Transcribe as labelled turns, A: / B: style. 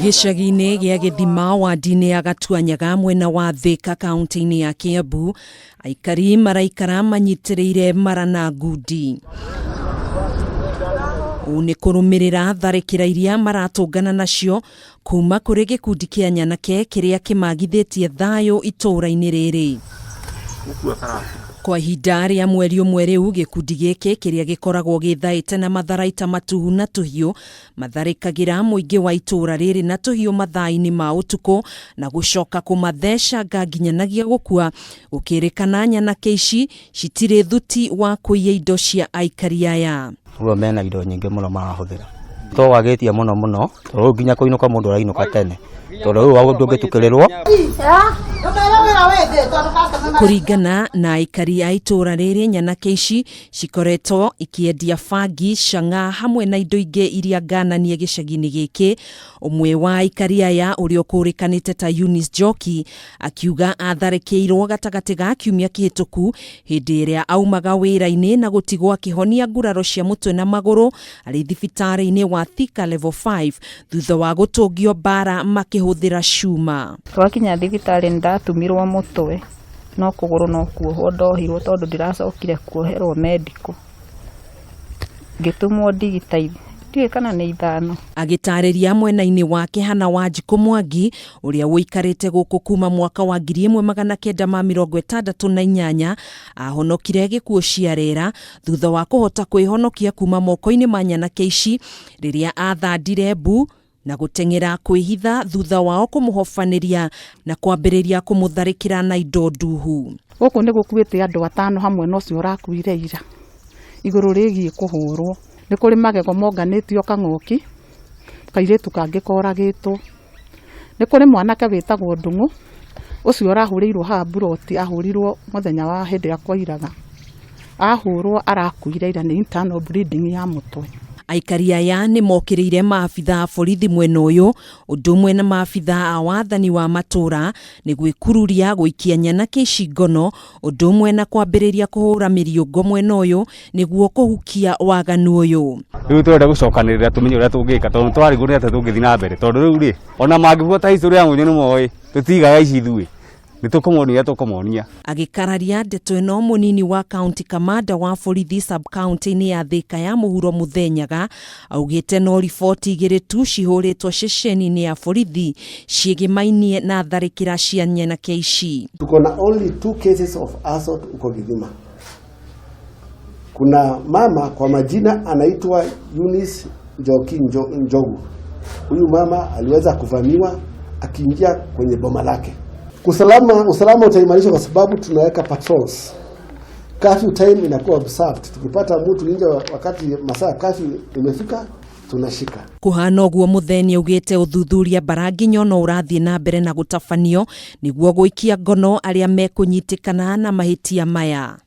A: Gĩcagi-inĩ gĩa Gĩthima wadi-inĩ ya Gatuanyaga mwena wa Thĩka kaunti-inĩ ya Kĩambu, aikari maraikara manyitĩrĩire mara na ngundi. Ũũ nĩ kũrũmĩrĩra tharĩkĩra iria maratũngana nacio kuma kũrĩ gĩkundi kĩa nyanake kĩrĩa kĩmagithĩtie thayũ itũũra-inĩ rĩrĩ. Kwa ihinda rĩa mweri ũmwe rĩu, gĩkundi gĩkĩ kĩrĩa gĩkoragwo gĩthaĩte na matharaita matuhu na tũhiũ matharĩkagĩra mũingĩ wa itũũra rĩrĩ na tũhiũ mathaa-inĩ ma ũtukũ na gũcoka kũmathecanga nginyanagia gũkua. Gũkĩrĩkana nyanake ici citirĩ thuti wa kũiya indo cia aikari aya.
B: Ũguo mena indo nyingĩ mũno marahũthĩra. Twagagĩtie mũno mũno tondũ rĩu nginya kũinũka mũndũ arainũka tene tondũ rĩu wau ndũngĩtukĩrĩrwo.
A: Kũringana na aikari a itũũra rĩrĩ, nyanake ici cikoretwo ikĩendia bangi, cang'aa hamwe na indo ingĩ iria ngananie gĩcagi-inĩ gĩkĩ. Ũmwe wa aikari aya ũrĩa ũkũrĩkanĩte ta Eunice Njoki akiuga atharĩkĩirwo gatagatĩ ga kiumia kĩhĩtũku hĩndĩ ĩrĩa aumaga wĩra-inĩ na gũtigwo akĩhonia nguraro cia mũtwe na magũrũ arĩ thibitarĩ-inĩ wa Thika Level 5 thutha wa gũtũngio mbara makĩhũthĩra cuma.
C: Twakinya thibitarĩ nĩ ndatumirwo mũtwe no kũgũrũ no kuohwo ndohirwo tondũ ndiracokire kuoherwo medical. Ngĩtumwo ndigi ta ndiũĩ kana nĩ ithano.
A: Agĩtarĩria mwena-inĩ wake Hannah Wanjikũ Mwangi ũrĩa ũikarĩte gũkũ kuma mwaka wa 1968 ahonokire gĩkuũ cia rera thutha wa kũhota kwĩhonokia kuma moko-inĩ ma nyanake ici rĩrĩa athandire mbu na gũteng'era kwĩhitha thutha wao kũmũhobanĩria na kwambĩrĩria kũmũtharĩkĩra na indo nduhu.
D: Gũkũ nĩ gũkuĩte andũ atano hamwe na ũcio ũrakuire ira igũrũ rĩgiĩ kũhũrwo. Nĩ kũrĩ magego monganĩtio kang'oki, kairĩtu kangĩ koragĩtwo. Nĩ kũrĩ mwanake wĩtagwo Ndung'u, ũcio ũrahũrĩirwo haha mburoti, ahũrirwo mũthenya wa hĩndĩ ĩrĩa kwairaga. Ahũrwo arakuire ira nĩ internal bleeding ya mũtwe.
A: Aikari aya nĩ mokĩrĩire maabitha a borithi mwena ũyũ ũndũ ũmwe na maabitha a wathani wa matũũra nĩ gwĩkururia gũikia nyanake ici ngono ũndũ ũmwe na kwambĩrĩria kũhũra mĩriũngo mwena ũyũ nĩguo kũhukia waganu ũyũ.
E: Rĩu tũrenda gũcokanĩrĩra tũmenye ũrĩa tũngĩka tondũ nĩtwarigwo nĩ atĩa tũngĩthiĩ na mbere tondũ rĩu rĩ ona mangĩbuata history ya mũnyo nĩ moĩ tũtigaga ici ithuĩ nĩ tũkũmonia tũkũmonia.
A: Agĩkararia ndeto ĩno, mũnini wa county kamanda wa borithi sub county-inĩ ya Thĩka ya mũhuro Mũthenyaga augĩte no riboti igĩrĩ tu cihũrĩtwo ceceni-inĩ ya borithi ciĩgĩmainie na tharĩkĩra cia nyanake ici.
F: Tuko na only 2 cases of assault uko Githima. Kuna mama kwa majina anaitwa Eunice Njoki Njogu. Huyu mama aliweza kuvamiwa akiingia kwenye boma lake. Usalama utaimarishwa kwa sababu tunaweka patrols. Curfew time inakuwa observed. Tukipata mtu nje wakati masaa curfew imefika tunashika.
A: Kuhana ũguo Mutheni augĩte ũthuthuria Mbaranginyo no ũrathiĩ na mbere na gũtabanio nĩguo gũikia ngono arĩa mekũnyitĩkana na mahĩtia maya.